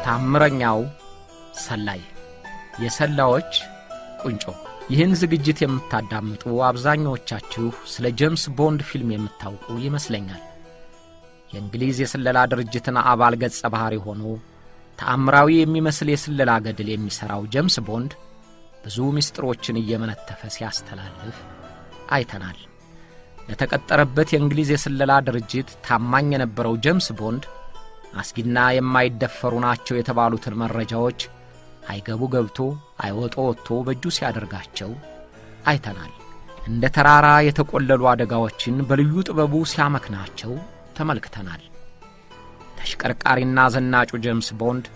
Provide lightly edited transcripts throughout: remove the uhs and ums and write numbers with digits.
ታምረኛው ሰላይ፣ የሰላዮች ቁንጮ። ይህን ዝግጅት የምታዳምጡ አብዛኛዎቻችሁ ስለ ጄምስ ቦንድ ፊልም የምታውቁ ይመስለኛል። የእንግሊዝ የስለላ ድርጅትን አባል ገጸ ባህሪ ሆኖ ተአምራዊ የሚመስል የስለላ ገድል የሚሠራው ጄምስ ቦንድ ብዙ ምስጢሮችን እየመነተፈ ሲያስተላልፍ አይተናል። ለተቀጠረበት የእንግሊዝ የስለላ ድርጅት ታማኝ የነበረው ጄምስ ቦንድ አስጊና የማይደፈሩ ናቸው የተባሉትን መረጃዎች አይገቡ ገብቶ አይወጡ ወጥቶ በእጁ ሲያደርጋቸው አይተናል። እንደ ተራራ የተቆለሉ አደጋዎችን በልዩ ጥበቡ ሲያመክናቸው ተመልክተናል። ተሽቀርቃሪና ዘናጩ ጄምስ ቦንድ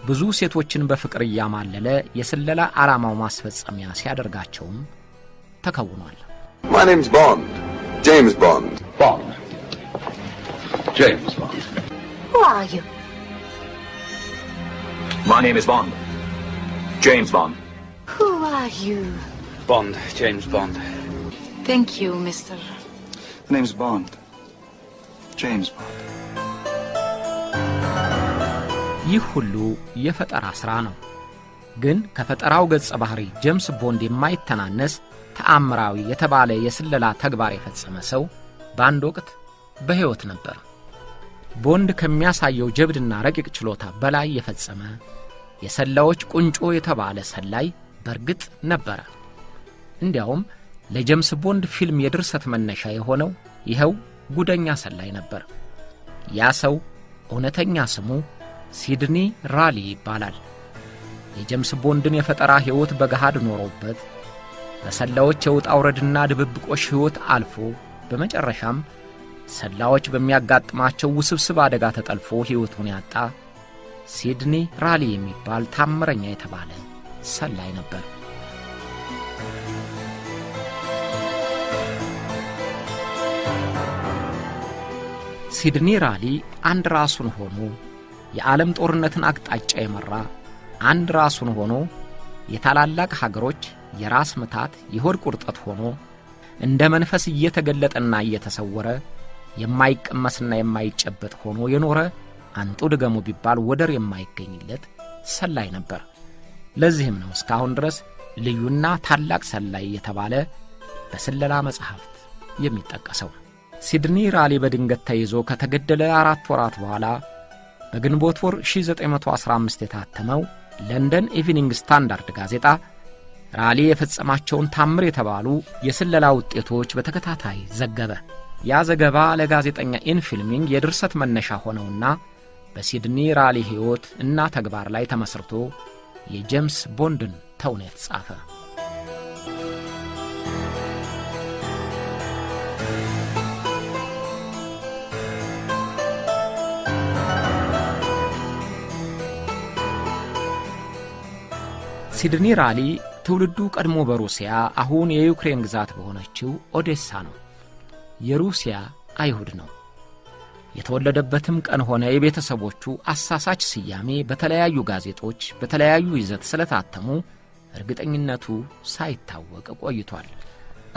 ብዙ ሴቶችን በፍቅር እያማለለ የስለላ ዓላማው ማስፈጸሚያ ሲያደርጋቸውም ተከውኗል። My name's Bond. James Bond. Bond. James Bond. Who are you? My name is Bond. James Bond. Who are you? Bond. James Bond. Thank you, Mr. The name's Bond. James Bond. ይህ ሁሉ የፈጠራ ሥራ ነው። ግን ከፈጠራው ገጸ ባህሪ ጄምስ ቦንድ የማይተናነስ ተአምራዊ የተባለ የስለላ ተግባር የፈጸመ ሰው በአንድ ወቅት በሕይወት ነበር። ቦንድ ከሚያሳየው ጀብድና ረቂቅ ችሎታ በላይ የፈጸመ የሰላዮች ቁንጮ የተባለ ሰላይ በርግጥ ነበረ። እንዲያውም ለጄምስ ቦንድ ፊልም የድርሰት መነሻ የሆነው ይኸው ጉደኛ ሰላይ ነበር። ያ ሰው እውነተኛ ስሙ ሲድኒ ራሊ ይባላል። የጄምስ ቦንድን የፈጠራ ሕይወት በገሃድ ኖሮበት፣ በሰላዮች የውጣ ውረድና ድብብቆሽ ሕይወት አልፎ፣ በመጨረሻም ሰላዮች በሚያጋጥማቸው ውስብስብ አደጋ ተጠልፎ ሕይወቱን ያጣ ሲድኒ ራሊ የሚባል ታምረኛ የተባለ ሰላይ ነበር። ሲድኒ ራሊ አንድ ራሱን ሆኖ የዓለም ጦርነትን አቅጣጫ የመራ፣ አንድ ራሱን ሆኖ የታላላቅ ሀገሮች የራስ ምታት የሆድ ቁርጠት ሆኖ እንደ መንፈስ እየተገለጠና እየተሰወረ የማይቀመስና የማይጨበጥ ሆኖ የኖረ፣ አንጡ ድገሙ ቢባል ወደር የማይገኝለት ሰላይ ነበር። ለዚህም ነው እስካሁን ድረስ ልዩና ታላቅ ሰላይ የተባለ በስለላ መጻሕፍት የሚጠቀሰው። ሲድኒ ራሊ በድንገት ተይዞ ከተገደለ 4 ወራት በኋላ በግንቦት ወር 1915 የታተመው ለንደን ኢቪኒንግ ስታንዳርድ ጋዜጣ ራሊ የፈጸማቸውን ታምር የተባሉ የስለላ ውጤቶች በተከታታይ ዘገበ። ያ ዘገባ ለጋዜጠኛ ኢያን ፍሌሚንግ የድርሰት መነሻ ሆነውና በሲድኒ ራሊ ሕይወት እና ተግባር ላይ ተመስርቶ የጄምስ ቦንድን ተውኔት ጻፈ። ሲድኒ ራሊ ትውልዱ ቀድሞ በሩሲያ አሁን የዩክሬን ግዛት በሆነችው ኦዴሳ ነው። የሩሲያ አይሁድ ነው። የተወለደበትም ቀን ሆነ የቤተሰቦቹ አሳሳች ስያሜ በተለያዩ ጋዜጦች በተለያዩ ይዘት ስለታተሙ እርግጠኝነቱ ሳይታወቅ ቆይቷል።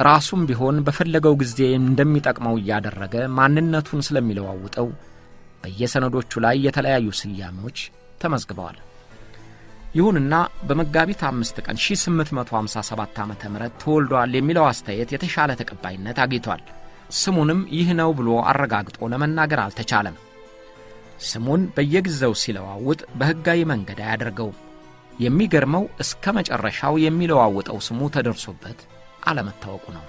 ራሱም ቢሆን በፈለገው ጊዜ እንደሚጠቅመው እያደረገ ማንነቱን ስለሚለዋውጠው በየሰነዶቹ ላይ የተለያዩ ስያሜዎች ተመዝግበዋል። ይሁንና በመጋቢት 5 ቀን 1857 ዓ ም ተወልዷል የሚለው አስተያየት የተሻለ ተቀባይነት አግኝቷል። ስሙንም ይህ ነው ብሎ አረጋግጦ ለመናገር አልተቻለም። ስሙን በየጊዜው ሲለዋውጥ በሕጋዊ መንገድ አያደርገውም። የሚገርመው እስከ መጨረሻው የሚለዋውጠው ስሙ ተደርሶበት አለመታወቁ ነው።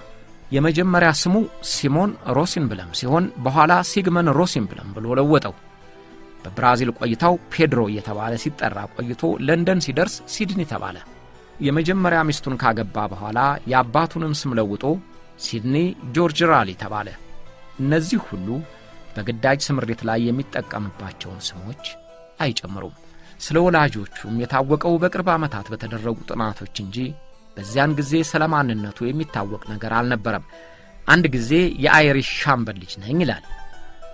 የመጀመሪያ ስሙ ሲሞን ሮሲንብለም ሲሆን በኋላ ሲግመን ሮሲንብለም ብሎ ለወጠው። በብራዚል ቆይታው ፔድሮ እየተባለ ሲጠራ ቆይቶ ለንደን ሲደርስ ሲድኒ ተባለ። የመጀመሪያ ሚስቱን ካገባ በኋላ የአባቱንም ስም ለውጦ ሲድኒ ጆርጅ ራሊ ተባለ። እነዚህ ሁሉ በግዳጅ ስምሪት ላይ የሚጠቀምባቸውን ስሞች አይጨምሩም። ስለ ወላጆቹም የታወቀው በቅርብ ዓመታት በተደረጉ ጥናቶች እንጂ በዚያን ጊዜ ስለ ማንነቱ የሚታወቅ ነገር አልነበረም። አንድ ጊዜ የአይሪሽ ሻምበል ልጅ ነኝ ይላል።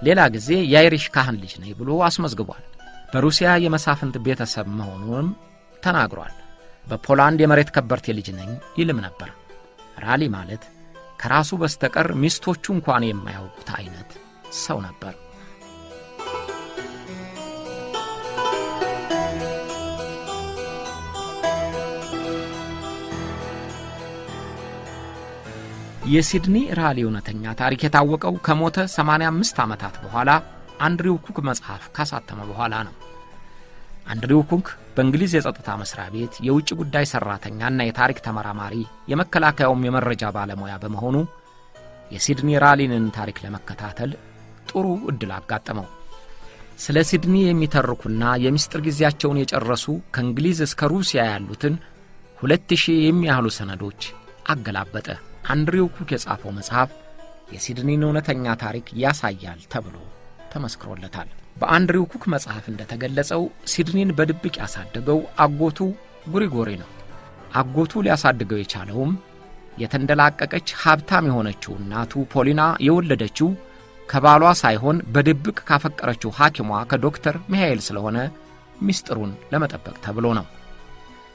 ሌላ ጊዜ የአይሪሽ ካህን ልጅ ነኝ ብሎ አስመዝግቧል። በሩሲያ የመሳፍንት ቤተሰብ መሆኑንም ተናግሯል። በፖላንድ የመሬት ከበርቴ ልጅ ነኝ ይልም ነበር። ራሊ ማለት ከራሱ በስተቀር ሚስቶቹ እንኳን የማያውቁት አይነት ሰው ነበር። የሲድኒ ራሊ እውነተኛ ታሪክ የታወቀው ከሞተ 85 ዓመታት በኋላ አንድሪው ኩክ መጽሐፍ ካሳተመ በኋላ ነው። አንድሪው ኩክ በእንግሊዝ የጸጥታ መስሪያ ቤት የውጭ ጉዳይ ሠራተኛና የታሪክ ተመራማሪ፣ የመከላከያውም የመረጃ ባለሙያ በመሆኑ የሲድኒ ራሊንን ታሪክ ለመከታተል ጥሩ ዕድል አጋጠመው። ስለ ሲድኒ የሚተርኩና የምስጢር ጊዜያቸውን የጨረሱ ከእንግሊዝ እስከ ሩሲያ ያሉትን 2000 የሚያህሉ ሰነዶች አገላበጠ። አንድሪው ኩክ የጻፈው መጽሐፍ የሲድኒን እውነተኛ ታሪክ ያሳያል ተብሎ ተመስክሮለታል። በአንድሪው ኩክ መጽሐፍ እንደተገለጸው ሲድኒን በድብቅ ያሳደገው አጎቱ ግሪጎሪ ነው። አጎቱ ሊያሳድገው የቻለውም የተንደላቀቀች ሀብታም የሆነችው እናቱ ፖሊና የወለደችው ከባሏ ሳይሆን በድብቅ ካፈቀረችው ሐኪሟ ከዶክተር ሚሃኤል ስለሆነ ምስጢሩን ለመጠበቅ ተብሎ ነው።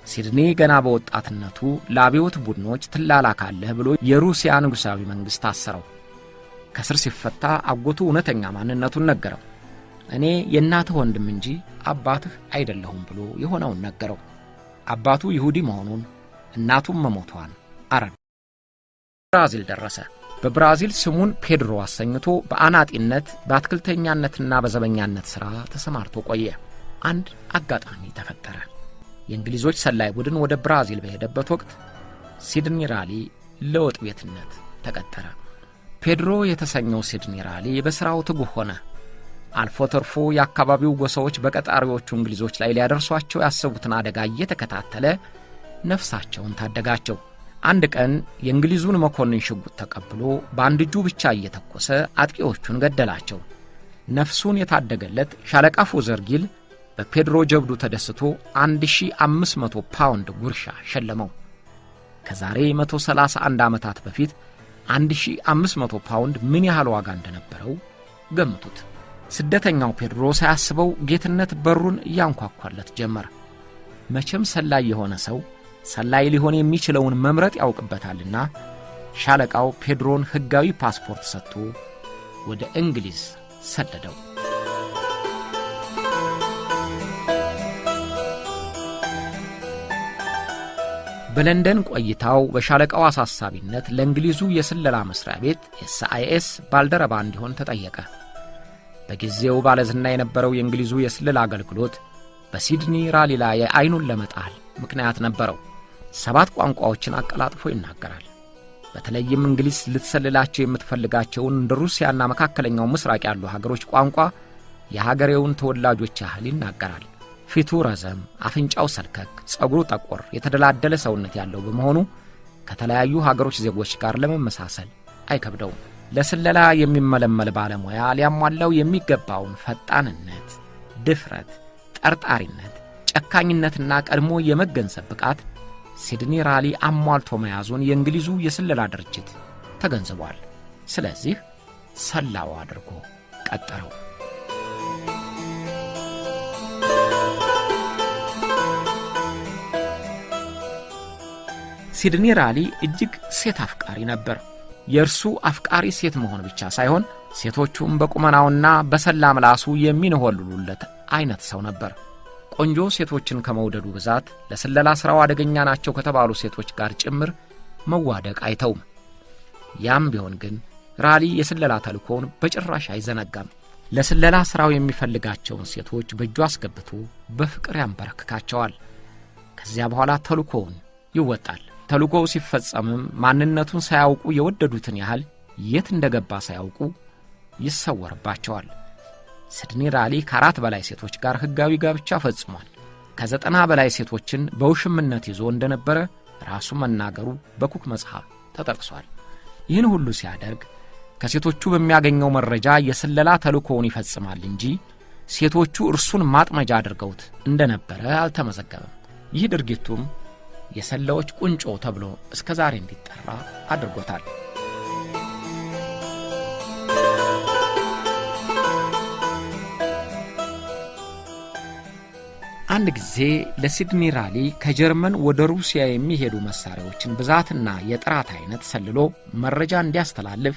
ሲድኒ ገና በወጣትነቱ ለአብዮት ቡድኖች ትላላካለህ ብሎ የሩሲያ ንጉሣዊ መንግሥት አሰረው። ከእስር ሲፈታ አጎቱ እውነተኛ ማንነቱን ነገረው። እኔ የእናትህ ወንድም እንጂ አባትህ አይደለሁም ብሎ የሆነውን ነገረው። አባቱ ይሁዲ መሆኑን እናቱም መሞቷን አረዳ። ብራዚል ደረሰ። በብራዚል ስሙን ፔድሮ አሰኝቶ በአናጢነት፣ በአትክልተኛነትና በዘበኛነት ሥራ ተሰማርቶ ቆየ። አንድ አጋጣሚ ተፈጠረ። የእንግሊዞች ሰላይ ቡድን ወደ ብራዚል በሄደበት ወቅት ሲድኒ ራሊ ለወጥ ቤትነት ተቀጠረ። ፔድሮ የተሰኘው ሲድኒ ራሊ በሥራው ትጉህ ሆነ። አልፎ ተርፎ የአካባቢው ጎሳዎች በቀጣሪዎቹ እንግሊዞች ላይ ሊያደርሷቸው ያሰቡትን አደጋ እየተከታተለ ነፍሳቸውን ታደጋቸው። አንድ ቀን የእንግሊዙን መኮንን ሽጉጥ ተቀብሎ በአንድ እጁ ብቻ እየተኮሰ አጥቂዎቹን ገደላቸው። ነፍሱን የታደገለት ሻለቃ ፎዘርጊል በፔድሮ ጀብዱ ተደስቶ 1500 ፓውንድ ጉርሻ ሸለመው። ከዛሬ 131 ዓመታት በፊት 1500 ፓውንድ ምን ያህል ዋጋ እንደነበረው ገምቱት። ስደተኛው ፔድሮ ሳያስበው ጌትነት በሩን እያንኳኳለት ጀመር። መቼም ሰላይ የሆነ ሰው ሰላይ ሊሆን የሚችለውን መምረጥ ያውቅበታልና ሻለቃው ፔድሮን ሕጋዊ ፓስፖርት ሰጥቶ ወደ እንግሊዝ ሰደደው። በለንደን ቆይታው በሻለቃው አሳሳቢነት ለእንግሊዙ የስለላ መስሪያ ቤት ኤስአይኤስ ባልደረባ እንዲሆን ተጠየቀ። በጊዜው ባለዝና የነበረው የእንግሊዙ የስለላ አገልግሎት በሲድኒ ራሊ ላይ አይኑን ለመጣል ምክንያት ነበረው። 7 ቋንቋዎችን አቀላጥፎ ይናገራል። በተለይም እንግሊዝ ልትሰልላቸው የምትፈልጋቸውን እንደ ሩሲያና መካከለኛው ምስራቅ ያሉ ሀገሮች ቋንቋ የሀገሬውን ተወላጆች ያህል ይናገራል። ፊቱ ረዘም፣ አፍንጫው ሰልከክ፣ ጸጉሩ ጠቆር፣ የተደላደለ ሰውነት ያለው በመሆኑ ከተለያዩ ሀገሮች ዜጎች ጋር ለመመሳሰል አይከብደውም። ለስለላ የሚመለመል ባለሙያ ሊያሟላው የሚገባውን ፈጣንነት፣ ድፍረት፣ ጠርጣሪነት፣ ጨካኝነትና ቀድሞ የመገንዘብ ብቃት ሲድኒ ራሊ አሟልቶ መያዙን የእንግሊዙ የስለላ ድርጅት ተገንዝቧል። ስለዚህ ሰላው አድርጎ ቀጠረው። ሲድኒ ራሊ እጅግ ሴት አፍቃሪ ነበር። የእርሱ አፍቃሪ ሴት መሆን ብቻ ሳይሆን ሴቶቹም በቁመናውና በሰላ ምላሱ የሚንሆልሉለት አይነት ሰው ነበር። ቆንጆ ሴቶችን ከመውደዱ ብዛት ለስለላ ሥራው አደገኛ ናቸው ከተባሉ ሴቶች ጋር ጭምር መዋደቅ አይተውም። ያም ቢሆን ግን ራሊ የስለላ ተልእኮውን በጭራሽ አይዘነጋም። ለስለላ ሥራው የሚፈልጋቸውን ሴቶች በእጁ አስገብቶ በፍቅር ያንበረክካቸዋል። ከዚያ በኋላ ተልእኮውን ይወጣል። ተልእኮው ሲፈጸምም ማንነቱን ሳያውቁ የወደዱትን ያህል የት እንደገባ ሳያውቁ ይሰወርባቸዋል። ሲድኒ ራሊ ከ4 በላይ ሴቶች ጋር ሕጋዊ ጋብቻ ፈጽሟል። ከ90 በላይ ሴቶችን በውሽምነት ይዞ እንደነበረ ራሱ መናገሩ በኩክ መጽሐፍ ተጠቅሷል። ይህን ሁሉ ሲያደርግ ከሴቶቹ በሚያገኘው መረጃ የስለላ ተልእኮውን ይፈጽማል እንጂ ሴቶቹ እርሱን ማጥመጃ አድርገውት እንደነበረ አልተመዘገበም። ይህ ድርጊቱም የሰላዮች ቁንጮ ተብሎ እስከ ዛሬ እንዲጠራ አድርጎታል። አንድ ጊዜ ለሲድኒ ራሊ ከጀርመን ወደ ሩሲያ የሚሄዱ መሳሪያዎችን ብዛትና የጥራት አይነት ሰልሎ መረጃ እንዲያስተላልፍ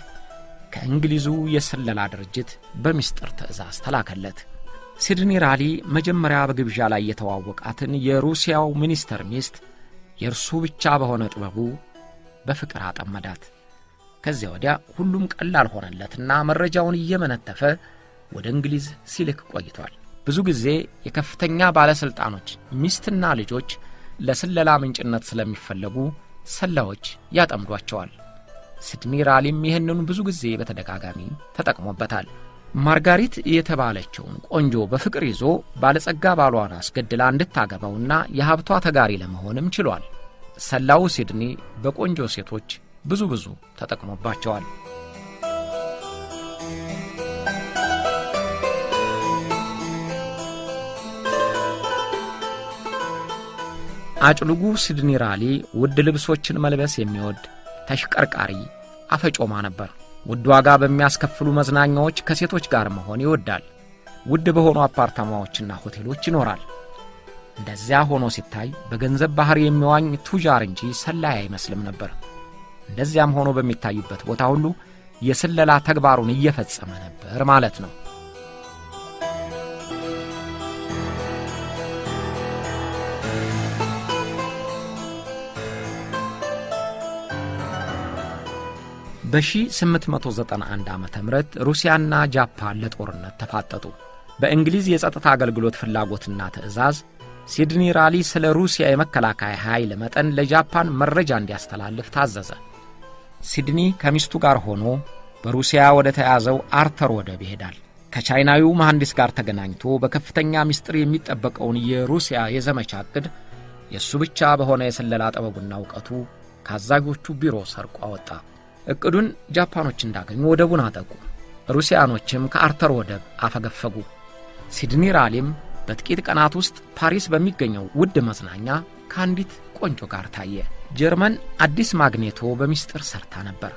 ከእንግሊዙ የስለላ ድርጅት በሚስጥር ትዕዛዝ ተላከለት። ሲድኒ ራሊ መጀመሪያ በግብዣ ላይ የተዋወቃትን የሩሲያው ሚኒስተር ሚስት የእርሱ ብቻ በሆነ ጥበቡ በፍቅር አጠመዳት። ከዚያ ወዲያ ሁሉም ቀላል ሆነለትና መረጃውን እየመነተፈ ወደ እንግሊዝ ሲልክ ቆይቷል። ብዙ ጊዜ የከፍተኛ ባለሥልጣኖች ሚስትና ልጆች ለስለላ ምንጭነት ስለሚፈለጉ ሰላዮች ያጠምዷቸዋል። ሲድኒ ራሊም ይህንኑ ብዙ ጊዜ በተደጋጋሚ ተጠቅሞበታል። ማርጋሪት የተባለችውን ቆንጆ በፍቅር ይዞ ባለጸጋ ባሏን አስገድላ እንድታገባውና የሀብቷ ተጋሪ ለመሆንም ችሏል። ሰላዩ ሲድኒ በቆንጆ ሴቶች ብዙ ብዙ ተጠቅሞባቸዋል። አጭሉጉ ሲድኒ ራሊ ውድ ልብሶችን መልበስ የሚወድ ተሽቀርቃሪ አፈጮማ ነበር። ውድ ዋጋ በሚያስከፍሉ መዝናኛዎች ከሴቶች ጋር መሆን ይወዳል። ውድ በሆኑ አፓርታማዎችና ሆቴሎች ይኖራል። እንደዚያ ሆኖ ሲታይ በገንዘብ ባህር የሚዋኝ ቱጃር እንጂ ሰላይ አይመስልም ነበር። እንደዚያም ሆኖ በሚታይበት ቦታ ሁሉ የስለላ ተግባሩን እየፈጸመ ነበር ማለት ነው። በ1891 ዓ.ም ሩሲያና ጃፓን ለጦርነት ተፋጠጡ። በእንግሊዝ የጸጥታ አገልግሎት ፍላጎትና ትዕዛዝ ሲድኒ ራሊ ስለ ሩሲያ የመከላከያ ኃይል መጠን ለጃፓን መረጃ እንዲያስተላልፍ ታዘዘ። ሲድኒ ከሚስቱ ጋር ሆኖ በሩሲያ ወደ ተያዘው አርተር ወደብ ይሄዳል። ከቻይናዊው መሐንዲስ ጋር ተገናኝቶ በከፍተኛ ምስጢር የሚጠበቀውን የሩሲያ የዘመቻ ዕቅድ የእሱ ብቻ በሆነ የስለላ ጥበቡና እውቀቱ ከአዛዦቹ ቢሮ ሰርቆ አወጣ። ዕቅዱን ጃፓኖች እንዳገኙ ወደቡን አጠቁ። ሩሲያኖችም ከአርተር ወደብ አፈገፈጉ። ሲድኒ ራሊም በጥቂት ቀናት ውስጥ ፓሪስ በሚገኘው ውድ መዝናኛ ከአንዲት ቆንጆ ጋር ታየ። ጀርመን አዲስ ማግኔቶ በሚስጥር ሰርታ ነበር።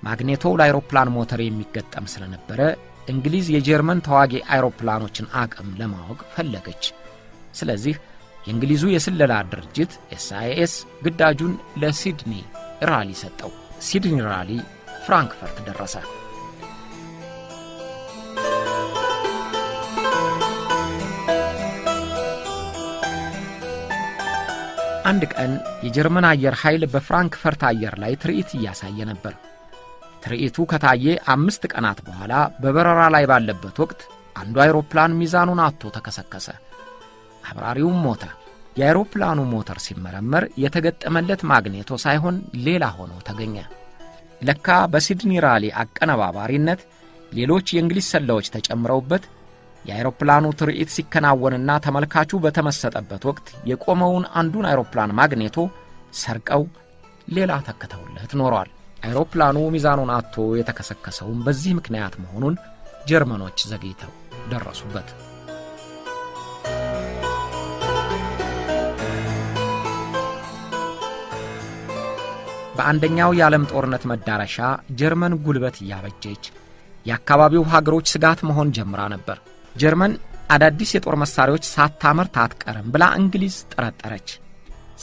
ማግኔቶው ለአይሮፕላን ሞተር የሚገጠም ስለነበረ እንግሊዝ የጀርመን ተዋጊ አይሮፕላኖችን አቅም ለማወቅ ፈለገች። ስለዚህ የእንግሊዙ የስለላ ድርጅት ኤስአይኤስ ግዳጁን ለሲድኒ ራሊ ሰጠው። ሲድኒ ራሊ ፍራንክፈርት ደረሰ። አንድ ቀን የጀርመን አየር ኃይል በፍራንክፈርት አየር ላይ ትርኢት እያሳየ ነበር። ትርኢቱ ከታየ 5 ቀናት በኋላ በበረራ ላይ ባለበት ወቅት አንዱ አይሮፕላን ሚዛኑን አጥቶ ተከሰከሰ። አብራሪውም ሞተ። የአይሮፕላኑ ሞተር ሲመረመር የተገጠመለት ማግኔቶ ሳይሆን ሌላ ሆኖ ተገኘ። ለካ በሲድኒ ራሊ አቀነባባሪነት ሌሎች የእንግሊዝ ሰላዮች ተጨምረውበት የአይሮፕላኑ ትርኢት ሲከናወንና ተመልካቹ በተመሰጠበት ወቅት የቆመውን አንዱን አይሮፕላን ማግኔቶ ሰርቀው ሌላ ተክተውለት ኖረዋል። አይሮፕላኑ ሚዛኑን አጥቶ የተከሰከሰውም በዚህ ምክንያት መሆኑን ጀርመኖች ዘግይተው ደረሱበት። በአንደኛው የዓለም ጦርነት መዳረሻ ጀርመን ጉልበት እያበጀች የአካባቢው ሀገሮች ስጋት መሆን ጀምራ ነበር። ጀርመን አዳዲስ የጦር መሳሪያዎች ሳታመርት አትቀርም ብላ እንግሊዝ ጠረጠረች።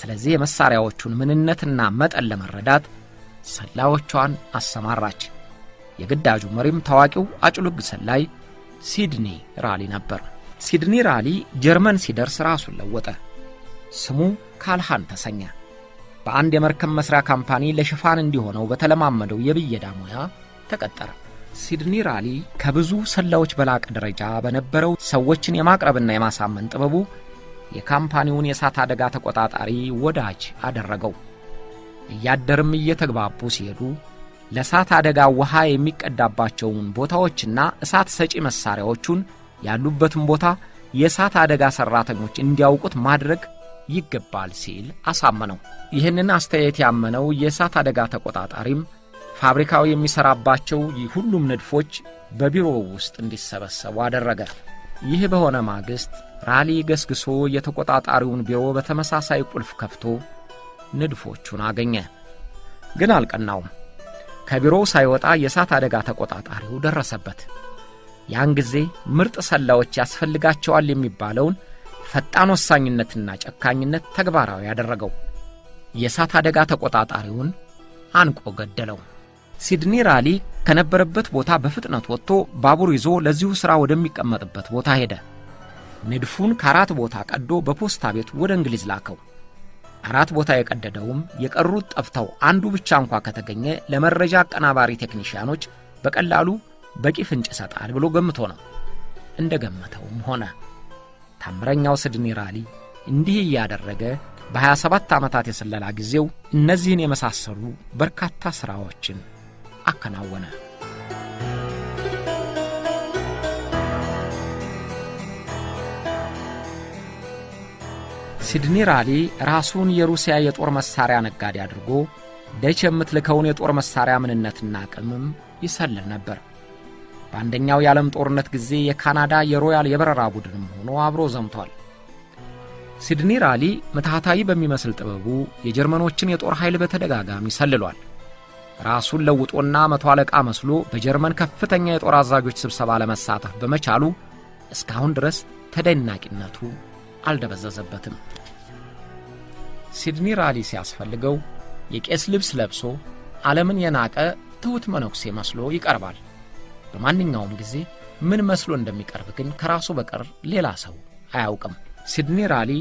ስለዚህ የመሳሪያዎቹን ምንነትና መጠን ለመረዳት ሰላዮቿን አሰማራች። የግዳጁ መሪም ታዋቂው አጭሉግ ሰላይ ሲድኒ ራሊ ነበር። ሲድኒ ራሊ ጀርመን ሲደርስ ራሱን ለወጠ። ስሙ ካልሃን ተሰኘ። በአንድ የመርከብ መስሪያ ካምፓኒ ለሽፋን እንዲሆነው በተለማመደው የብየዳ ሙያ ተቀጠረ። ሲድኒ ራሊ ከብዙ ሰላዮች በላቀ ደረጃ በነበረው ሰዎችን የማቅረብና የማሳመን ጥበቡ የካምፓኒውን የእሳት አደጋ ተቆጣጣሪ ወዳጅ አደረገው። እያደርም እየተግባቡ ሲሄዱ ለእሳት አደጋ ውሃ የሚቀዳባቸውን ቦታዎችና እሳት ሰጪ መሳሪያዎቹን ያሉበትን ቦታ የእሳት አደጋ ሠራተኞች እንዲያውቁት ማድረግ ይገባል ሲል አሳመነው። ይህንን አስተያየት ያመነው የእሳት አደጋ ተቆጣጣሪም ፋብሪካው የሚሠራባቸው ሁሉም ንድፎች በቢሮው ውስጥ እንዲሰበሰቡ አደረገ። ይህ በሆነ ማግስት ራሊ ገስግሶ የተቆጣጣሪውን ቢሮ በተመሳሳይ ቁልፍ ከፍቶ ንድፎቹን አገኘ። ግን አልቀናውም። ከቢሮው ሳይወጣ የእሳት አደጋ ተቆጣጣሪው ደረሰበት። ያን ጊዜ ምርጥ ሰላዮች ያስፈልጋቸዋል የሚባለውን ፈጣን ወሳኝነትና ጨካኝነት ተግባራዊ ያደረገው። የእሳት አደጋ ተቆጣጣሪውን አንቆ ገደለው። ሲድኒ ራሊ ከነበረበት ቦታ በፍጥነት ወጥቶ ባቡር ይዞ ለዚሁ ሥራ ወደሚቀመጥበት ቦታ ሄደ። ንድፉን ከአራት ቦታ ቀዶ በፖስታ ቤት ወደ እንግሊዝ ላከው። አራት ቦታ የቀደደውም የቀሩት ጠፍተው አንዱ ብቻ እንኳ ከተገኘ ለመረጃ አቀናባሪ ቴክኒሽያኖች በቀላሉ በቂ ፍንጭ ይሰጣል ብሎ ገምቶ ነው። እንደ ገመተውም ሆነ። ታምረኛው ሲድኒ ራሊ እንዲህ እያደረገ በ27 ዓመታት የስለላ ጊዜው እነዚህን የመሳሰሉ በርካታ ሥራዎችን አከናወነ። ሲድኒ ራሊ ራሱን የሩሲያ የጦር መሳሪያ ነጋዴ አድርጎ ደች የምትልከውን የጦር መሳሪያ ምንነትና አቅምም ይሰልል ነበር። በአንደኛው የዓለም ጦርነት ጊዜ የካናዳ የሮያል የበረራ ቡድንም ሆኖ አብሮ ዘምቷል። ሲድኒ ራሊ ምትሃታዊ በሚመስል ጥበቡ የጀርመኖችን የጦር ኃይል በተደጋጋሚ ሰልሏል። ራሱን ለውጦና መቶ አለቃ መስሎ በጀርመን ከፍተኛ የጦር አዛዦች ስብሰባ ለመሳተፍ በመቻሉ እስካሁን ድረስ ተደናቂነቱ አልደበዘዘበትም። ሲድኒ ራሊ ሲያስፈልገው የቄስ ልብስ ለብሶ ዓለምን የናቀ ትሑት መነኩሴ መስሎ ይቀርባል። በማንኛውም ጊዜ ምን መስሎ እንደሚቀርብ ግን ከራሱ በቀር ሌላ ሰው አያውቅም። ሲድኒ ራሊ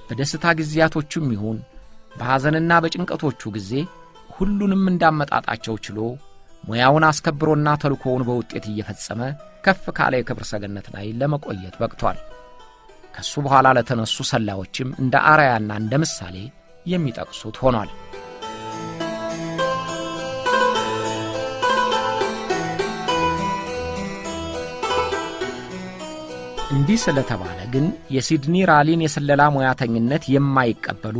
በደስታ ጊዜያቶቹም ይሁን በሐዘንና በጭንቀቶቹ ጊዜ ሁሉንም እንዳመጣጣቸው ችሎ ሙያውን አስከብሮና ተልኮውን በውጤት እየፈጸመ ከፍ ካለ የክብር ሰገነት ላይ ለመቆየት በቅቷል። ከሱ በኋላ ለተነሱ ሰላዮችም እንደ አርአያና እንደ ምሳሌ የሚጠቅሱት ሆኗል። እንዲህ ስለተባለ ግን የሲድኒ ራሊን የስለላ ሙያተኝነት የማይቀበሉ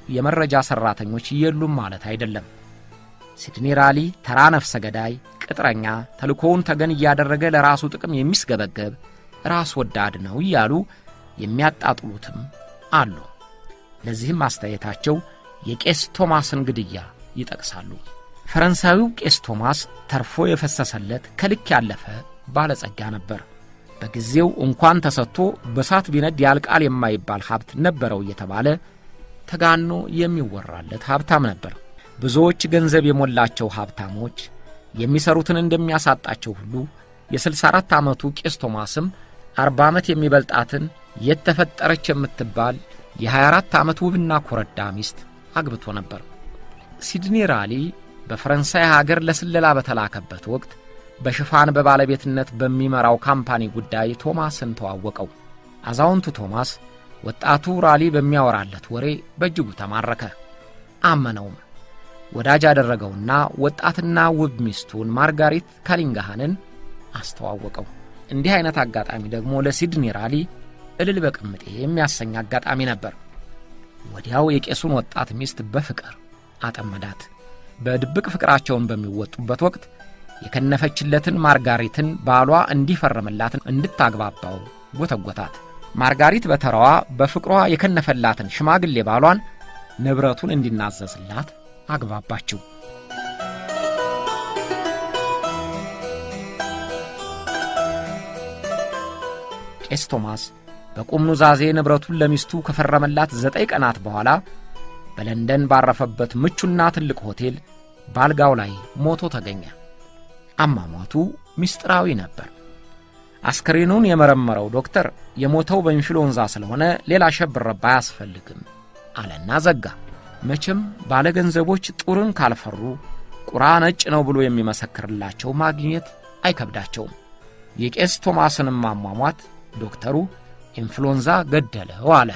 የመረጃ ሠራተኞች የሉም ማለት አይደለም። ሲድኒ ራሊ ተራ ነፍሰ ገዳይ፣ ቅጥረኛ፣ ተልኮውን ተገን እያደረገ ለራሱ ጥቅም የሚስገበገብ ራስ ወዳድ ነው እያሉ የሚያጣጥሉትም አሉ። ለዚህም አስተያየታቸው የቄስ ቶማስን ግድያ ይጠቅሳሉ። ፈረንሳዊው ቄስ ቶማስ ተርፎ የፈሰሰለት ከልክ ያለፈ ባለጸጋ ነበር። በጊዜው እንኳን ተሰጥቶ በሳት ቢነድ ያልቃል የማይባል ሀብት ነበረው እየተባለ ተጋኖ የሚወራለት ሀብታም ነበር። ብዙዎች ገንዘብ የሞላቸው ሀብታሞች የሚሰሩትን እንደሚያሳጣቸው ሁሉ የ64 ዓመቱ ቄስ ቶማስም 40 ዓመት የሚበልጣትን የተፈጠረች የምትባል የ24 ዓመት ውብና ኮረዳ ሚስት አግብቶ ነበር። ሲድኒ ራሊ በፈረንሳይ ሀገር ለስለላ በተላከበት ወቅት በሽፋን በባለቤትነት በሚመራው ካምፓኒ ጉዳይ ቶማስን ተዋወቀው። አዛውንቱ ቶማስ ወጣቱ ራሊ በሚያወራለት ወሬ በእጅጉ ተማረከ፣ አመነውም። ወዳጅ አደረገውና ወጣትና ውብ ሚስቱን ማርጋሪት ካሊንግሃንን አስተዋወቀው። እንዲህ አይነት አጋጣሚ ደግሞ ለሲድኒ ራሊ እልል በቅምጤ የሚያሰኝ አጋጣሚ ነበር። ወዲያው የቄሱን ወጣት ሚስት በፍቅር አጠመዳት። በድብቅ ፍቅራቸውን በሚወጡበት ወቅት የከነፈችለትን ማርጋሪትን ባሏ እንዲፈርምላት እንድታግባባው ጎተጎታት። ማርጋሪት በተራዋ በፍቅሯ የከነፈላትን ሽማግሌ ባሏን ንብረቱን እንዲናዘዝላት አግባባችው። ቄስ ቶማስ በቁም ኑዛዜ ንብረቱን ለሚስቱ ከፈረመላት 9 ቀናት በኋላ በለንደን ባረፈበት ምቹና ትልቅ ሆቴል ባልጋው ላይ ሞቶ ተገኘ። አሟሟቱ ምስጢራዊ ነበር። አስከሬኑን የመረመረው ዶክተር የሞተው በኢንፍሉዌንዛ ስለሆነ ሌላ ሸብረባ አያስፈልግም አለና ዘጋ። መቼም ባለገንዘቦች ጡርን ካልፈሩ ቁራ ነጭ ነው ብሎ የሚመሰክርላቸው ማግኘት አይከብዳቸውም። የቄስ ቶማስንም አሟሟት ዶክተሩ ኢንፍሉዌንዛ ገደለው አለ።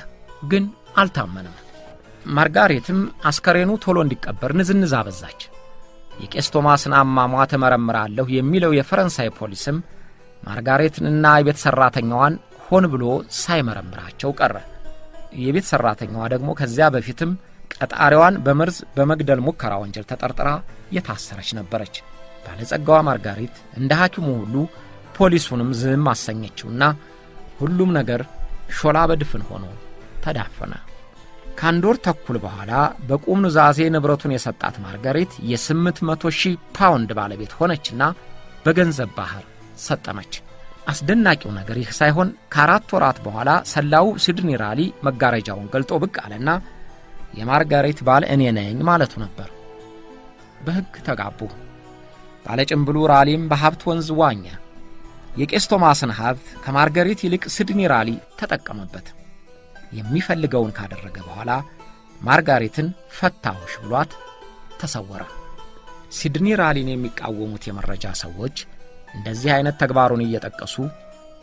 ግን አልታመንም። ማርጋሬትም አስከሬኑ ቶሎ እንዲቀበር ንዝንዝ አበዛች። የቄስ ቶማስን አሟሟት እመረምራለሁ የሚለው የፈረንሳይ ፖሊስም ማርጋሬትንና የቤት ሠራተኛዋን ሆን ብሎ ሳይመረምራቸው ቀረ። የቤት ሠራተኛዋ ደግሞ ከዚያ በፊትም ቀጣሪዋን በመርዝ በመግደል ሙከራ ወንጀል ተጠርጥራ የታሰረች ነበረች። ባለጸጋዋ ማርጋሪት እንደ ሐኪሙ ሁሉ ፖሊሱንም ዝም አሰኘችውና ሁሉም ነገር ሾላ በድፍን ሆኖ ተዳፈነ። ከአንድ ወር ተኩል በኋላ በቁም ኑዛዜ ንብረቱን የሰጣት ማርጋሪት የ800,000 ፓውንድ ባለቤት ሆነችና በገንዘብ ባህር ሰጠመች። አስደናቂው ነገር ይህ ሳይሆን ከ4 ወራት በኋላ ሰላው ሲድኒ ራሊ መጋረጃውን ገልጦ ብቅ አለና የማርጋሪት ባል እኔ ነኝ ማለቱ ነበር። በሕግ ተጋቡ። ባለጭምብሉ ራሊም በሀብት ወንዝ ዋኘ። የቄስ ቶማስን ሀብት ከማርጋሪት ይልቅ ሲድኒ ራሊ ተጠቀመበት። የሚፈልገውን ካደረገ በኋላ ማርጋሪትን ፈታሁሽ ብሏት ተሰወረ። ሲድኒ ራሊን የሚቃወሙት የመረጃ ሰዎች እንደዚህ አይነት ተግባሩን እየጠቀሱ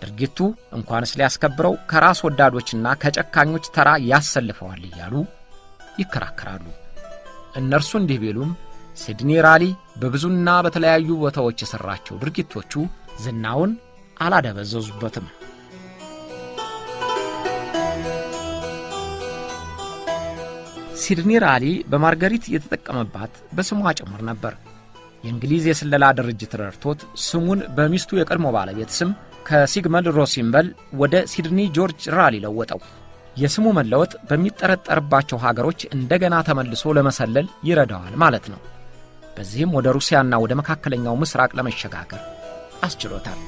ድርጊቱ እንኳንስ ሊያስከብረው ከራስ ወዳዶችና ከጨካኞች ተራ ያሰልፈዋል እያሉ ይከራከራሉ። እነርሱ እንዲህ ቢሉም ሲድኒ ራሊ በብዙና በተለያዩ ቦታዎች የሠራቸው ድርጊቶቹ ዝናውን አላደበዘዙበትም። ሲድኒ ራሊ በማርገሪት የተጠቀመባት በስሟ ጭምር ነበር። የእንግሊዝ የስለላ ድርጅት ረድቶት ስሙን በሚስቱ የቀድሞ ባለቤት ስም ከሲግመንድ ሮሲምበል ወደ ሲድኒ ጆርጅ ራሊ ለወጠው። የስሙ መለወጥ በሚጠረጠርባቸው ሀገሮች እንደገና ተመልሶ ለመሰለል ይረዳዋል ማለት ነው። በዚህም ወደ ሩሲያና ወደ መካከለኛው ምስራቅ ለመሸጋገር አስችሎታል።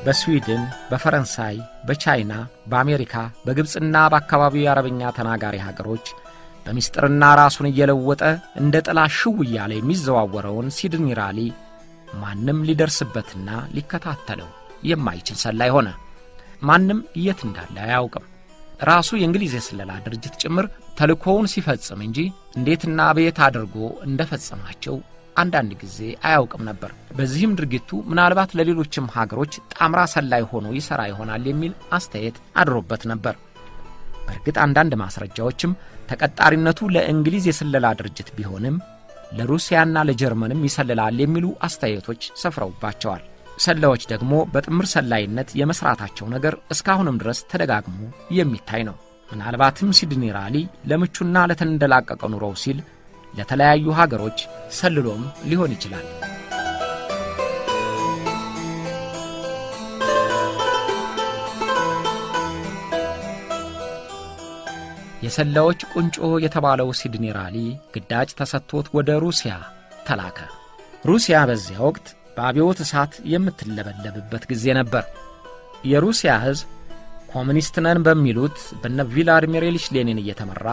በስዊድን፣ በፈረንሳይ፣ በቻይና፣ በአሜሪካ፣ በግብፅና በአካባቢው የአረብኛ ተናጋሪ ሀገሮች በምስጢርና ራሱን እየለወጠ እንደ ጥላ ሽው እያለ የሚዘዋወረውን ሲድኒ ራሊ ማንም ሊደርስበትና ሊከታተለው የማይችል ሰላይ ሆነ። ማንም የት እንዳለ አያውቅም። ራሱ የእንግሊዝ የስለላ ድርጅት ጭምር ተልእኮውን ሲፈጽም እንጂ እንዴትና በየት አድርጎ እንደፈጸማቸው አንዳንድ ጊዜ አያውቅም ነበር። በዚህም ድርጊቱ ምናልባት ለሌሎችም ሀገሮች ጣምራ ሰላይ ሆኖ ይሠራ ይሆናል የሚል አስተያየት አድሮበት ነበር። በእርግጥ አንዳንድ ማስረጃዎችም ተቀጣሪነቱ ለእንግሊዝ የስለላ ድርጅት ቢሆንም ለሩሲያና ለጀርመንም ይሰልላል የሚሉ አስተያየቶች ሰፍረውባቸዋል። ሰላዮች ደግሞ በጥምር ሰላይነት የመስራታቸው ነገር እስካሁንም ድረስ ተደጋግሞ የሚታይ ነው። ምናልባትም ሲድኒ ራሊ ለምቹና ለተንደላቀቀ ኑሮው ሲል ለተለያዩ ሀገሮች ሰልሎም ሊሆን ይችላል። የሰላዮች ቁንጮ የተባለው ሲድኒ ራሊ ግዳጅ ተሰጥቶት ወደ ሩሲያ ተላከ። ሩሲያ በዚያ ወቅት በአብዮት እሳት የምትለበለብበት ጊዜ ነበር። የሩሲያ ሕዝብ ኮሚኒስት ነን በሚሉት በነ ቭላዲሚር ኢሊች ሌኒን እየተመራ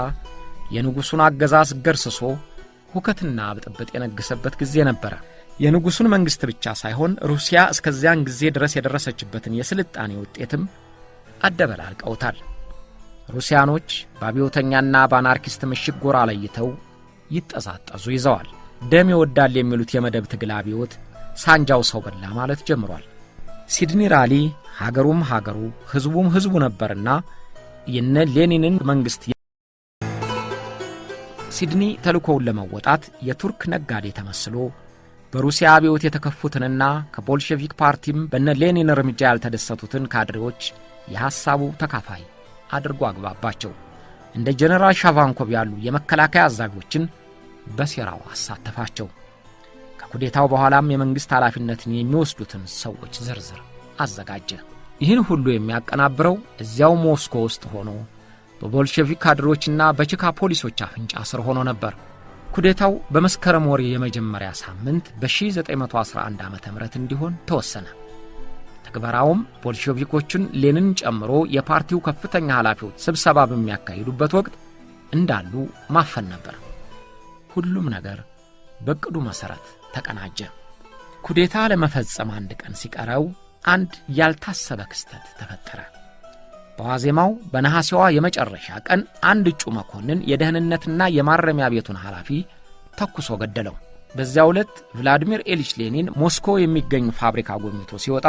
የንጉሡን አገዛዝ ገርስሶ ሁከትና ብጥብጥ የነገሰበት ጊዜ ነበረ። የንጉሡን መንግሥት ብቻ ሳይሆን ሩሲያ እስከዚያን ጊዜ ድረስ የደረሰችበትን የስልጣኔ ውጤትም አደበላልቀውታል። ሩሲያኖች በአብዮተኛና በአናርኪስት ምሽግ ጎራ ለይተው ይጠዛጠዙ ይዘዋል። ደም ይወዳል የሚሉት የመደብ ትግል አብዮት ሳንጃው ሰው በላ ማለት ጀምሯል። ሲድኒ ራሊ ሀገሩም ሀገሩ ሕዝቡም ሕዝቡ ነበርና የነ ሌኒንን መንግሥት ሲድኒ ተልእኮውን ለመወጣት የቱርክ ነጋዴ ተመስሎ በሩሲያ አብዮት የተከፉትንና ከቦልሼቪክ ፓርቲም በነ ሌኒን እርምጃ ያልተደሰቱትን ካድሬዎች የሐሳቡ ተካፋይ አድርጎ አግባባቸው። እንደ ጀነራል ሻቫንኮቭ ያሉ የመከላከያ አዛዦችን በሴራው አሳተፋቸው። ከኩዴታው በኋላም የመንግሥት ኃላፊነትን የሚወስዱትን ሰዎች ዝርዝር አዘጋጀ። ይህን ሁሉ የሚያቀናብረው እዚያው ሞስኮ ውስጥ ሆኖ በቦልሼቪክ ካድሬዎችና በቺካ ፖሊሶች አፍንጫ ስር ሆኖ ነበር። ኩዴታው በመስከረም ወር የመጀመሪያ ሳምንት በ1911 ዓ ም እንዲሆን ተወሰነ። ትግበራውም ቦልሼቪኮቹን ሌኒንን ጨምሮ የፓርቲው ከፍተኛ ኃላፊዎች ስብሰባ በሚያካሂዱበት ወቅት እንዳሉ ማፈን ነበር። ሁሉም ነገር በዕቅዱ መሠረት ተቀናጀ። ኩዴታ ለመፈጸም አንድ ቀን ሲቀረው አንድ ያልታሰበ ክስተት ተፈጠረ። በዋዜማው በነሐሴዋ የመጨረሻ ቀን አንድ እጩ መኮንን የደህንነትና የማረሚያ ቤቱን ኃላፊ ተኩሶ ገደለው። በዚያው ዕለት ቭላዲሚር ኢሊች ሌኒን ሞስኮ የሚገኝ ፋብሪካ ጎብኝቶ ሲወጣ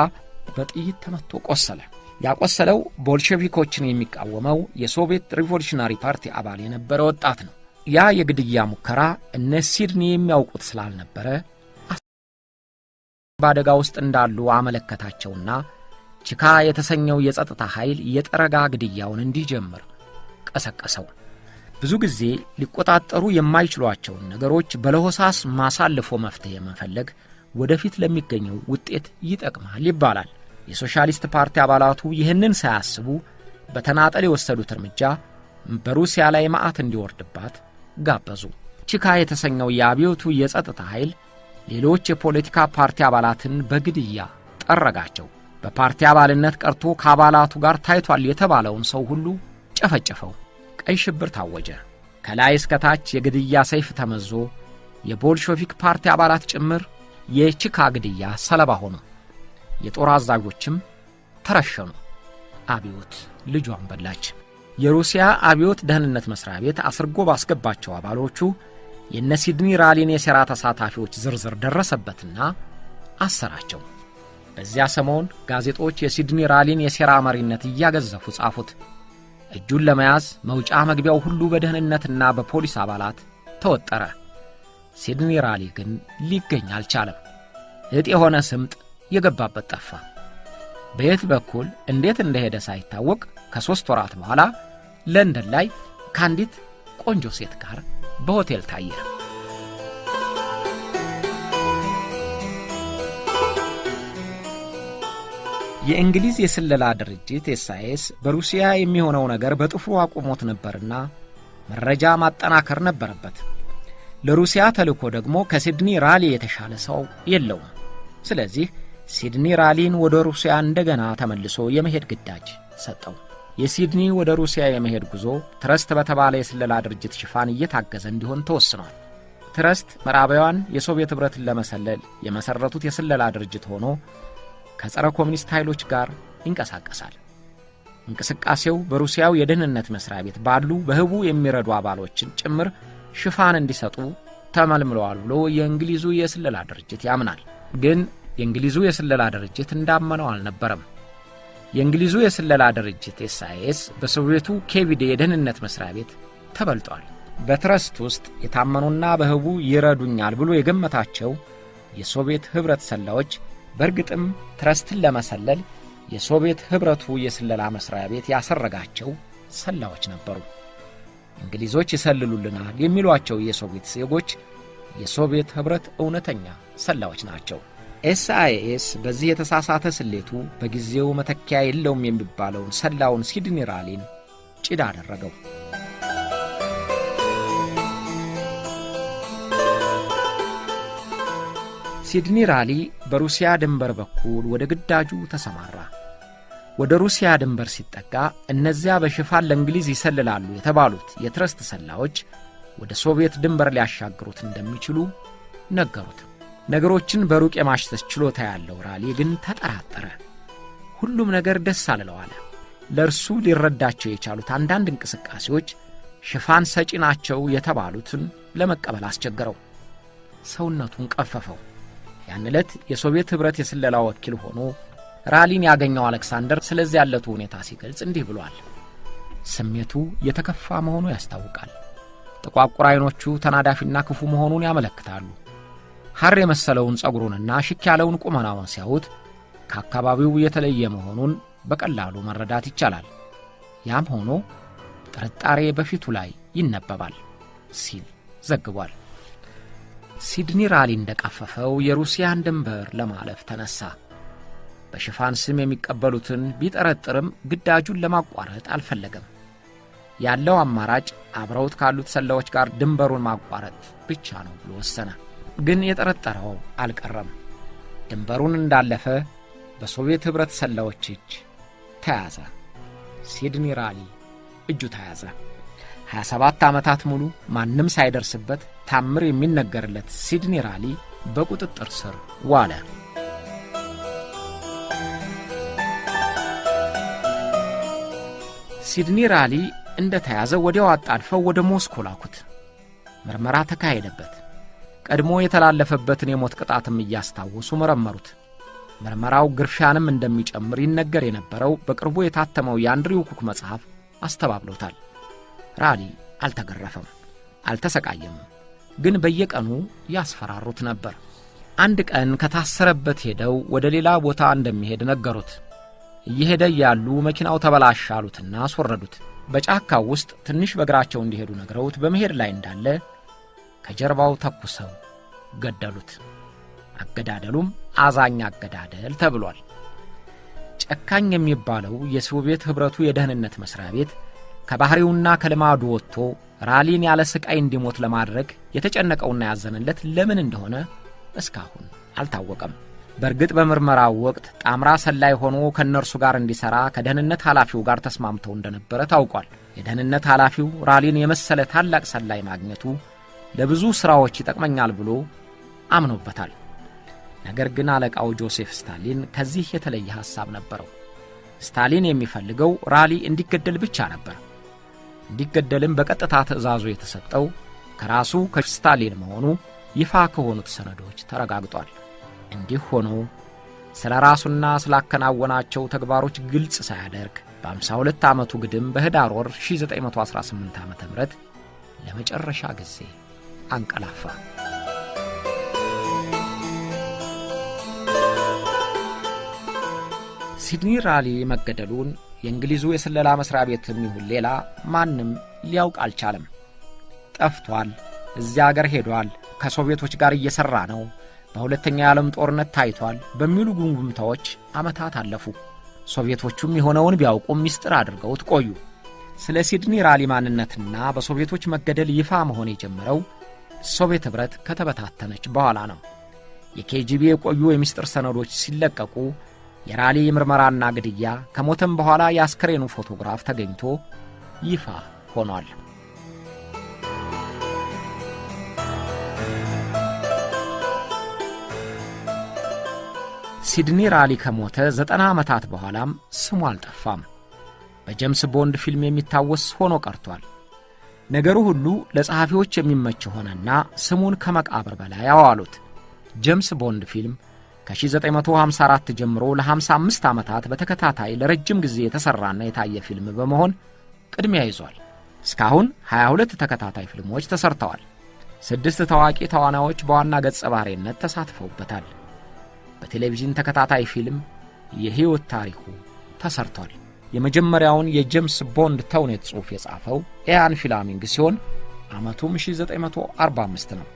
በጥይት ተመትቶ ቆሰለ። ያቆሰለው ቦልሼቪኮችን የሚቃወመው የሶቪየት ሪቮሉሽናሪ ፓርቲ አባል የነበረ ወጣት ነው። ያ የግድያ ሙከራ እነ ሲድኒ የሚያውቁት ስላልነበረ በአደጋ ውስጥ እንዳሉ አመለከታቸውና ቺካ የተሰኘው የጸጥታ ኃይል የጠረጋ ግድያውን እንዲጀምር ቀሰቀሰው። ብዙ ጊዜ ሊቆጣጠሩ የማይችሏቸውን ነገሮች በለሆሳስ ማሳልፎ መፍትሔ መፈለግ ወደፊት ለሚገኘው ውጤት ይጠቅማል ይባላል። የሶሻሊስት ፓርቲ አባላቱ ይህንን ሳያስቡ በተናጠል የወሰዱት እርምጃ በሩሲያ ላይ መዓት እንዲወርድባት ጋበዙ። ቺካ የተሰኘው የአብዮቱ የጸጥታ ኃይል ሌሎች የፖለቲካ ፓርቲ አባላትን በግድያ ጠረጋቸው። በፓርቲ አባልነት ቀርቶ ከአባላቱ ጋር ታይቷል የተባለውን ሰው ሁሉ ጨፈጨፈው። ቀይ ሽብር ታወጀ። ከላይ እስከ ታች የግድያ ሰይፍ ተመዞ የቦልሼቪክ ፓርቲ አባላት ጭምር የቺካ ግድያ ሰለባ ሆኑ። የጦር አዛዦችም ተረሸኑ። አብዮት ልጇን በላች። የሩሲያ አብዮት ደህንነት መሥሪያ ቤት አስርጎ ባስገባቸው አባሎቹ የነ ሲድኒ ራሊን የሴራ ተሳታፊዎች ዝርዝር ደረሰበትና አሰራቸው። በዚያ ሰሞን ጋዜጦች የሲድኒ ራሊን የሴራ መሪነት እያገዘፉ ጻፉት። እጁን ለመያዝ መውጫ መግቢያው ሁሉ በደህንነትና በፖሊስ አባላት ተወጠረ። ሲድኒ ራሊ ግን ሊገኝ አልቻለም። እጥ የሆነ ስምጥ የገባበት ጠፋ። በየት በኩል እንዴት እንደሄደ ሳይታወቅ ከ3 ወራት በኋላ ለንደን ላይ ከአንዲት ቆንጆ ሴት ጋር በሆቴል ታየ። የእንግሊዝ የስለላ ድርጅት ኤስአይኤስ በሩሲያ የሚሆነው ነገር በጥፍሩ አቁሞት ነበርና መረጃ ማጠናከር ነበረበት። ለሩሲያ ተልእኮ ደግሞ ከሲድኒ ራሊ የተሻለ ሰው የለውም። ስለዚህ ሲድኒ ራሊን ወደ ሩሲያ እንደገና ተመልሶ የመሄድ ግዳጅ ሰጠው። የሲድኒ ወደ ሩሲያ የመሄድ ጉዞ ትረስት በተባለ የስለላ ድርጅት ሽፋን እየታገዘ እንዲሆን ተወስኗል። ትረስት ምዕራባውያን የሶቪየት ኅብረትን ለመሰለል የመሠረቱት የስለላ ድርጅት ሆኖ ከጸረ ኮሚኒስት ኃይሎች ጋር ይንቀሳቀሳል። እንቅስቃሴው በሩሲያው የደህንነት መስሪያ ቤት ባሉ በህቡ የሚረዱ አባሎችን ጭምር ሽፋን እንዲሰጡ ተመልምለዋል ብሎ የእንግሊዙ የስለላ ድርጅት ያምናል። ግን የእንግሊዙ የስለላ ድርጅት እንዳመነው አልነበረም። የእንግሊዙ የስለላ ድርጅት ኤስአይኤስ በሶቪየቱ ኬቪዲ የደህንነት መስሪያ ቤት ተበልጧል። በትረስት ውስጥ የታመኑና በህቡ ይረዱኛል ብሎ የገመታቸው የሶቪየት ኅብረት ሰላዮች በእርግጥም ትረስትን ለመሰለል የሶቪየት ኅብረቱ የስለላ መስሪያ ቤት ያሰረጋቸው ሰላዮች ነበሩ። እንግሊዞች ይሰልሉልናል የሚሏቸው የሶቪየት ዜጎች የሶቪየት ኅብረት እውነተኛ ሰላዮች ናቸው። ኤስአይኤስ በዚህ የተሳሳተ ስሌቱ በጊዜው መተኪያ የለውም የሚባለውን ሰላውን ሲድኒ ራሊን ጭዳ አደረገው። ሲድኒ ራሊ በሩሲያ ድንበር በኩል ወደ ግዳጁ ተሰማራ። ወደ ሩሲያ ድንበር ሲጠጋ እነዚያ በሽፋን ለእንግሊዝ ይሰልላሉ የተባሉት የትረስት ሰላዮች ወደ ሶቪየት ድንበር ሊያሻግሩት እንደሚችሉ ነገሩት። ነገሮችን በሩቅ የማሽተት ችሎታ ያለው ራሊ ግን ተጠራጠረ። ሁሉም ነገር ደስ አልለው አለ። ለእርሱ ሊረዳቸው የቻሉት አንዳንድ እንቅስቃሴዎች ሽፋን ሰጪ ናቸው የተባሉትን ለመቀበል አስቸገረው። ሰውነቱን ቀፈፈው። ያን ዕለት የሶቪየት ኅብረት የስለላ ወኪል ሆኖ ራሊን ያገኘው አሌክሳንደር ስለዚህ ያለቱ ሁኔታ ሲገልጽ እንዲህ ብሏል። ስሜቱ የተከፋ መሆኑ ያስታውቃል። ጥቋቁር አይኖቹ ተናዳፊና ክፉ መሆኑን ያመለክታሉ። ሐር የመሰለውን ጸጉሩንና ሽክ ያለውን ቁመናውን ሲያዩት ከአካባቢው የተለየ መሆኑን በቀላሉ መረዳት ይቻላል። ያም ሆኖ ጥርጣሬ በፊቱ ላይ ይነበባል ሲል ዘግቧል። ሲድኒ ራሊ እንደቀፈፈው የሩሲያን ድንበር ለማለፍ ተነሳ። በሽፋን ስም የሚቀበሉትን ቢጠረጥርም ግዳጁን ለማቋረጥ አልፈለገም። ያለው አማራጭ አብረውት ካሉት ሰላዮች ጋር ድንበሩን ማቋረጥ ብቻ ነው ብሎ ወሰነ። ግን የጠረጠረው አልቀረም። ድንበሩን እንዳለፈ በሶቪየት ኅብረት ሰላዮች እጅ ተያዘ። ሲድኒ ራሊ እጁ ተያዘ። 27 ዓመታት ሙሉ ማንም ሳይደርስበት ታምር የሚነገርለት ሲድኒ ራሊ በቁጥጥር ስር ዋለ። ሲድኒ ራሊ እንደተያዘ ወዲያው አጣድፈው ወደ ሞስኮ ላኩት። ምርመራ ተካሄደበት። ቀድሞ የተላለፈበትን የሞት ቅጣትም እያስታወሱ መረመሩት። ምርመራው ግርፊያንም እንደሚጨምር ይነገር የነበረው በቅርቡ የታተመው የአንድሪው ኩክ መጽሐፍ አስተባብሎታል። ራሊ አልተገረፈም፣ አልተሰቃየም፣ ግን በየቀኑ ያስፈራሩት ነበር። አንድ ቀን ከታሰረበት ሄደው ወደ ሌላ ቦታ እንደሚሄድ ነገሩት። እየሄደ ያሉ መኪናው ተበላሸ አሉትና አስወረዱት። በጫካው ውስጥ ትንሽ በእግራቸው እንዲሄዱ ነግረውት በመሄድ ላይ እንዳለ ከጀርባው ተኩሰው ገደሉት። አገዳደሉም አዛኝ አገዳደል ተብሏል። ጨካኝ የሚባለው የሶቪየት ኅብረቱ የደህንነት መስሪያ ቤት ከባህሪውና ከልማዱ ወጥቶ ራሊን ያለ ስቃይ እንዲሞት ለማድረግ የተጨነቀውና ያዘነለት ለምን እንደሆነ እስካሁን አልታወቀም። በእርግጥ በምርመራው ወቅት ጣምራ ሰላይ ሆኖ ከእነርሱ ጋር እንዲሠራ ከደህንነት ኃላፊው ጋር ተስማምተው እንደነበረ ታውቋል። የደህንነት ኃላፊው ራሊን የመሰለ ታላቅ ሰላይ ማግኘቱ ለብዙ ሥራዎች ይጠቅመኛል ብሎ አምኖበታል። ነገር ግን አለቃው ጆሴፍ ስታሊን ከዚህ የተለየ ሐሳብ ነበረው። ስታሊን የሚፈልገው ራሊ እንዲገደል ብቻ ነበር። እንዲገደልም በቀጥታ ትዕዛዙ የተሰጠው ከራሱ ከስታሊን መሆኑ ይፋ ከሆኑት ሰነዶች ተረጋግጧል። እንዲህ ሆኖ ስለ ራሱና ስላከናወናቸው ተግባሮች ግልጽ ሳያደርግ በ52 ዓመቱ ግድም በኅዳር ወር 1918 ዓ ም ለመጨረሻ ጊዜ አንቀላፋ። ሲድኒ ራሊ መገደሉን የእንግሊዙ የስለላ መሥሪያ ቤትም ይሁን ሌላ ማንም ሊያውቅ አልቻለም። ጠፍቷል፣ እዚያ አገር ሄዷል፣ ከሶቪየቶች ጋር እየሠራ ነው፣ በሁለተኛ የዓለም ጦርነት ታይቷል በሚሉ ጉምጉምታዎች ዓመታት አለፉ። ሶቪየቶቹም የሆነውን ቢያውቁም ምስጢር አድርገውት ቆዩ። ስለ ሲድኒ ራሊ ማንነትና በሶቪየቶች መገደል ይፋ መሆን የጀመረው ሶቪየት ኅብረት ከተበታተነች በኋላ ነው። የኬጂቢ የቆዩ የምስጢር ሰነዶች ሲለቀቁ የራሊ ምርመራና ግድያ፣ ከሞተም በኋላ የአስከሬኑ ፎቶግራፍ ተገኝቶ ይፋ ሆኗል። ሲድኒ ራሊ ከሞተ 90 ዓመታት በኋላም ስሙ አልጠፋም። በጀምስ ቦንድ ፊልም የሚታወስ ሆኖ ቀርቷል። ነገሩ ሁሉ ለጸሐፊዎች የሚመች ሆነና ስሙን ከመቃብር በላይ አዋሉት። ጀምስ ቦንድ ፊልም ከ1954 ጀምሮ ለ55 ዓመታት በተከታታይ ለረጅም ጊዜ የተሠራና የታየ ፊልም በመሆን ቅድሚያ ይዟል። እስካሁን 22 ተከታታይ ፊልሞች ተሰርተዋል። ስድስት ታዋቂ ተዋናዮች በዋና ገጸ ባህሪነት ተሳትፈውበታል። በቴሌቪዥን ተከታታይ ፊልም የሕይወት ታሪኩ ተሰርቷል። የመጀመሪያውን የጄምስ ቦንድ ተውኔት ጽሑፍ የጻፈው ኢያን ፍሌሚንግ ሲሆን ዓመቱም 1945 ነው።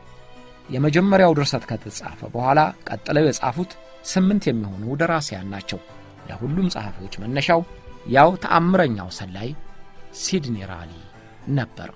የመጀመሪያው ድርሰት ከተጻፈ በኋላ ቀጥለው የጻፉት ስምንት የሚሆኑ ደራሲያን ናቸው። ለሁሉም ጸሐፊዎች መነሻው ያው ተአምረኛው ሰላይ ሲድኒ ራሊ ነበር።